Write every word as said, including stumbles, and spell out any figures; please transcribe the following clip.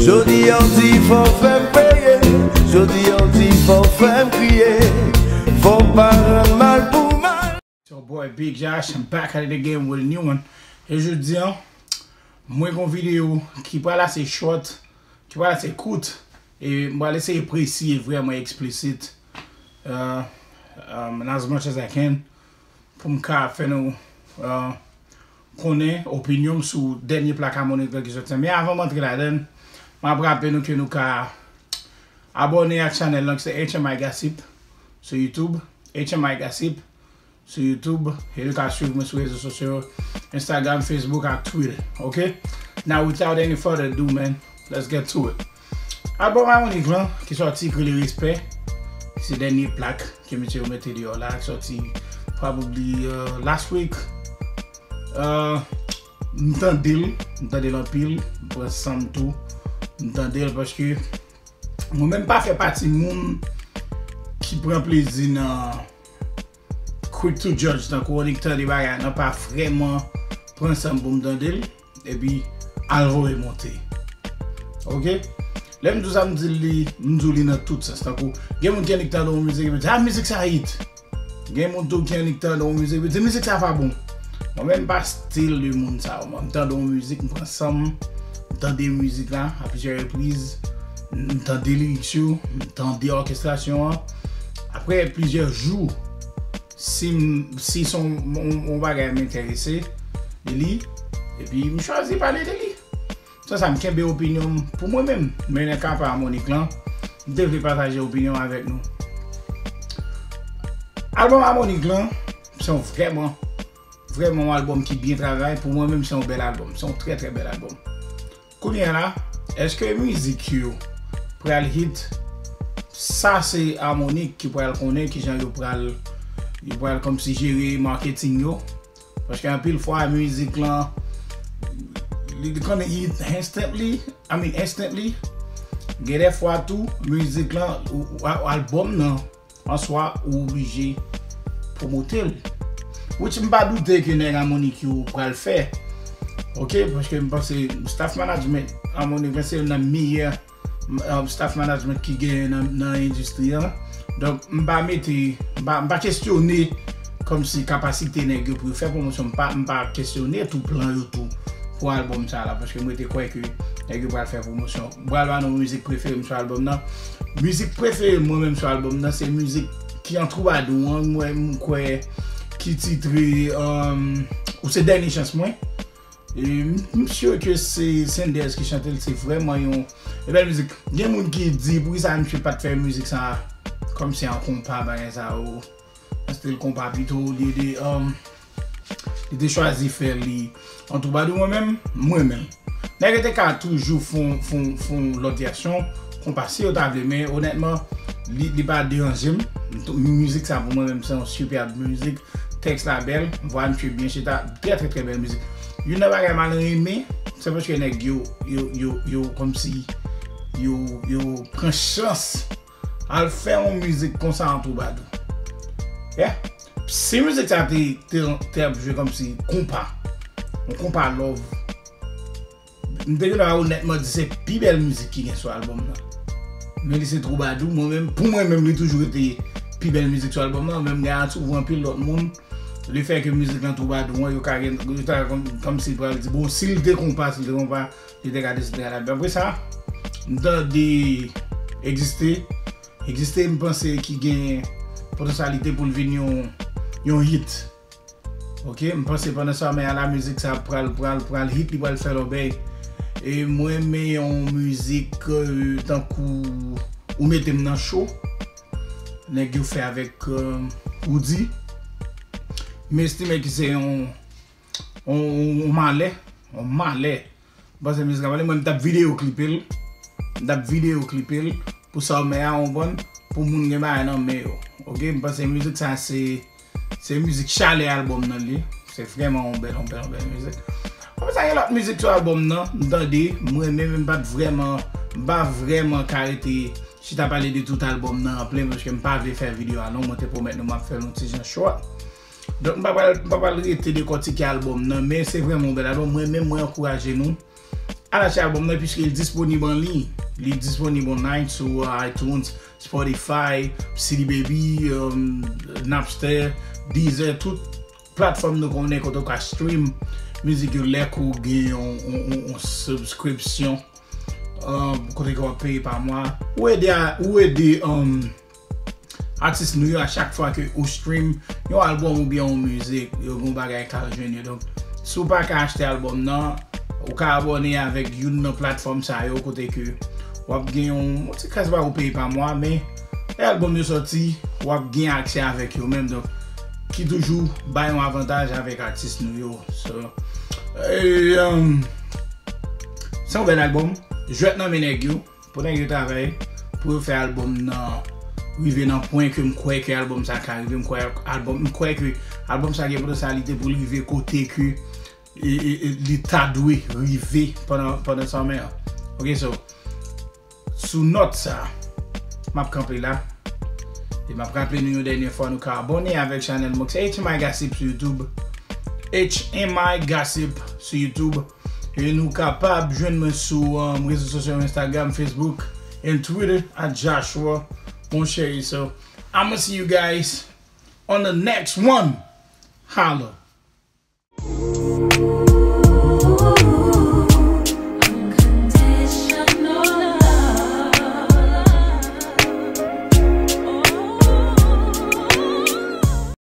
Jodi a w di fò w fè m peye, jodi a w di fò w fè m kriye, fò w pa rann mal pou mal. It's your boy Big Josh, I'm back at it again with a new one. E jodi a, mwen gen yon videyo ki pral ase short, ki pral ase kout, e m pral eseye presi e vrèman eksplisit, uh, um, and as much as I can, pou m ka fè nou, uh, konnen opinyon m sou dènye plak Harmonik lan ki soti an. Men avan m antre ladan l, m ap raple nou ke nou ka abòne ak chanèl lan ki se H M I Gossip sou YouTube, H M I Gossip sou YouTube, e nou ka swiv mwen sou rezo sosyo yo, Instagram, Facebook ak Twitter, ok? Now, without any further ado, man, let's get to it. Albòm Harmonik lan ki sòti, ki rele Respè, se dènye plak ke mesye yo mete deyò la, ki sòti probably, uh, last week. Uh, m tande l, m tande l anpil, m pran san m tou, m tande l paske mwen menm pa fè pati moun ki pran plezi nan quick to judge, tankou annik tande bagay nan pa vrèman pran san m pou m tande l, epi al voye monte. Ok? Lè m di w sa, m di li, m di w li nan tout sans. Tankou, gen moun ki annik tande yon mizik, epi di, "Ah, mizik sa hit." Gen moun tou ki annik tande yon mizik, epi di, "Mizik sa pa bon." Mwen menm m pa stil de moun sa yo. Mwen, m tande yon mizik, m pran san m, m tande mizik la a plizyè repriz, m tande lirik yo, m tande òkestrasyon an. Apre plizyè jou, si m, si se yon, yon, yon bagay m enterese de li, epi m chwazi pale de li. San sa, m kenbe opinyon m pou mwen menm. Men nan ka pa Harmonik lan, m te vle pataje opinyon m avèk nou. Albòm Harmonik lan, se yon vrèman, vrèman yon albòm ki byen travay. Pou mwen menm, se yon bèl albòm. Se yon trè, trè bèl albòm. Kounye a la, èske mizik yo pral hit? Sa se Harmonik ki pral konnen kijan yo pral, yo pral kòmsi jere marketing yo. Paske anpil fwa mizik lan, li, li konn hit instantly, I mean instantly. Gen de fwa tou, mizik lan, ou, ou, albòm nan, an swa, ou oblije pwomote l. Which m pa doute ke nèg Harmonik yo pral fè. Ok, paske m panse staff management Harmonik lan se youn nan meyè, um, staff management ki genyen nan, nan endistri an. Donk, m pa mete, m pa, m pa kestyone kòmsi kapasite nèg yo pou yo fè pwomosyon. M pa, m pa kestyone tou plan yo tou pou albòm sa la, paske mwen te kwè ke nèg yo pral fè pwomosyon. M pral ba nou mizik prefere m sou albòm nan. Mizik prefere mwen menm sou albòm nan, se mizik ki an twoubadou an, mwen, m kwè, ki titre, um, Ou se dènye chans mwen. E m, m sure ke se Senders ki chante l, se vrèman yon, yon bèl mizik. Gen moun ki di, poukisa misye pa t fè mizik sa kòmsi an konpa, bagay sa yo, an stil konpa pito, olye de, um, li te chwazi fè li an twoubadou. Mwen menm, mwen menm, nèg yo te ka toujou fon, fon, fon lòt vèsyon konpa si yo ta vle, men onètman, li, li pa deranje m. Mizik sa pou mwen menm se yon superb mizik. Tèks la bèl, vwa misye byen chita, trè, trè, trè bèl mizik. Youn nan bagay m al renmen, se paske nèg yo, yo, yo, yo kòmsi, yo, yo pran chans al fè yon mizik konsa an twoubadou. Yeah. Si mizik sa te, te, te ap jwe kòmsi konpa, yon konpa love, m te gentan onètman di se pi bèl mizik ki gen sou albòm nan. Men li se twoubadou, mwen menm, pou mwen menm, li toujou rete pi bèl mizik sou albòm nan. Men m gen, souvwa anpil lòt moun, lefètke mizik lan twoubadou an, yo ka gen, yo ta kòm, kòmsi pral di, bon, si l te konpa, si l te konpa, li te ka deside al ladan. Apre sa, m tande Egziste. Egziste, m panse ki gen potansyalite pou l vin yon, yon hit. Ok, m panse pandan sa, men a la mizik sa pral, pral, pral hit, li pral fè lòbèy. E mwen renmen yon mizik, euh, tankou Ou mete m nan cho. Nèg yo fè avèk, euh, Roody. M estime ki se yon, yon, yon malè, yon malè. M panse mizik la, mwen, m t ap videyo klipe l. M t ap videyo klipe l pou sa w mè a, w konprann, pou moun gen bagay nan men yo. Ok, m panse mizik sa se, se mizik chalè albòm nan li. Se vrèman yon bèl, yon bèl, yon bèl mizik. Apre sa, gen lòt mizik sou albòm nan, m tande, m renmen, men m pa t vrèman, m pa vrèman ka rete chita pale de tout albòm nan anplen, paske m pa vle fè videyo a long, mwen te pwomèt nou m ap fè l yon ti jan short. Donk, m pa pral, m pa pral rete dekòtike albòm nan, men se vrèman yon bèl albòm. Mwen menm, mwen ankouraje nou Al achte albòm nan, piske li disponib an liy. Li disponib online sou uh, iTunes, Spotify, C D Baby, um, Napster, Deezer, tout platfòm nou konnen kote w ka stream mizik yo lè ke w gen yon, yon, yon, yon subscription, um, kote ke w ap peye pa mwa. Ou ede, ou ede um, atis nou yo a chak fwa ke ou stream yon albòm oubyen yon mizik, yo gen yon bagay k al jwenn yo. Donk, si w pa ka achte albòm nan, ou ka abòne avèk youn nan platfòm sa yo kote ke w ap gen yon, yon ti kras bagay ou peye pa mwa, men lè albòm yo sòti, w ap gen aksè avèk yo menm. Donk, ki toujou bay yon avantaj avèk atis nou yo. So, e, um, se yon bèl albòm. Jwèt nan men nèg yo. Pou nèg yo travay, pou yo fè albòm nan rive nan pwen ke m kwè ke albòm sa ka rive, m kwè albòm, m kwè ke albòm sa gen potansyalite pou l rive kote ke e, e, e, li ta dwe rive pandan, pandan summer an. Ok, so, sou nòt sa, m ap kanpe la. E m ap raple nou yon dènye fwa, nou ka abòne avèk chanèl mwen, se H M I Gossip sou YouTube. H M I Gossip sou YouTube. E nou kapab jwenn mwen sou um, rezo sosyo Instagram, Facebook, and Twitter at Joshua Monchery. So, I'ma see you guys on the next one. Holla.